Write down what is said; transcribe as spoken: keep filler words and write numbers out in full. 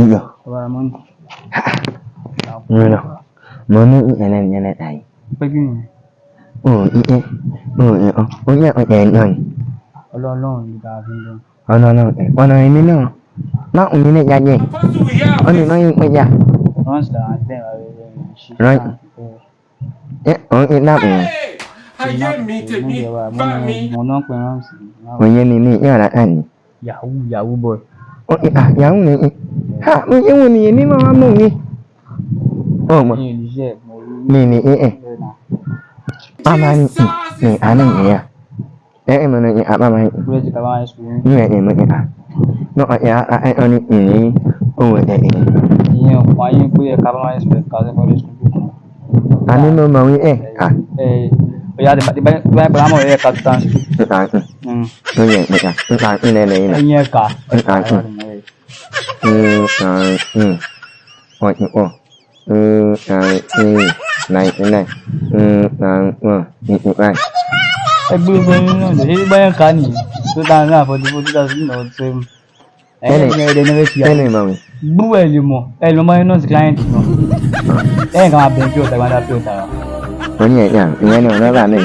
Iyọ̀. Ọba Ramoni. Mo lọ. Mo ní ìyẹn lẹ́nu yẹn lẹ́ta yìí. Pé kí ni? O ì ẹ́. O ì ọ́. O yẹ ọ̀tẹ̀ náà ni. Ọlọ́run ló ga fi ń lọ. Ọ̀nà náà ẹ̀. Ọ̀nà èmi náà. Má òun ní ẹja jẹ. Ọ̀nà náà yín pẹja. Wọ́n sọ àwọn tẹ̀ wá lórí ṣíṣe. Right. Ẹ ọ̀ ń ná bẹ̀rẹ̀. Ayé mi tèmi bá mi. Mo náà pè wọ́n sí. Òye mi mi yóò rà á ní. Yahoo, Yahoo boy. Ó ní à yahoo ni. Ha, mo yẹ wo nìyẹn ní màmá mú mi. Ó mọ̀. Mi ò ní ṣe ẹ̀, mo rí. Mi ni ẹ̀ ẹ̀. Bẹ́ẹ̀ náà. Màmá ni ì ni àánú ìyá. Ẹ̀ ẹ̀ mọ̀ ní ì àbá máa ń ì. Búrẹ́dì ká máa ń sùn. Ní ẹ̀ ẹ̀ mọ̀ ní à. Ní ọ̀ ẹ̀ à ẹ̀ ọ̀ ní ì ní. Ó wẹ̀ ẹ̀ ẹ̀. Ìyẹn ọ̀pọ̀ ayé pé ẹ̀ka máa ń sùn ẹ̀ka secondary school tó kàn. Àní mo mọ̀ wí ẹ̀ à. Ẹ̀ ẹ̀ ọ̀yà tí bá tí bá tí bá mọ̀ ẹ̀ ká tó tán. Nǹkan nǹkan. Mm. Ó yẹ nǹkan nǹkan nǹkan lẹ́lẹ̀ yìí nà. Ẹ̀yin ẹ̀ka. Nǹkan nǹkan. Nǹkan nǹkan. Forty four. Nǹkan nǹkan. Ninety nine. Nǹkan nǹkan. Fifty five. Ẹgbẹ́ ìgbẹ́ yín náà lè ṣe báyọ̀ ká nìyí. Two thousand and forty-four, two thousand and seven. Ẹ̀yin ẹ̀yin ẹ̀dẹ̀ ní wẹ́ẹ̀sì yà. Ẹni ìmọ̀ mi. Gbúrú ẹ̀ lè mọ̀, ẹ̀ lọ́mọ yín náà sí client náà. Ẹ̀yin kan máa bẹ̀rẹ̀ pure water, gbọ́dọ̀ pure water wa. Wọ́n ní ẹ̀yà ìyẹn náà lọ́dà mi.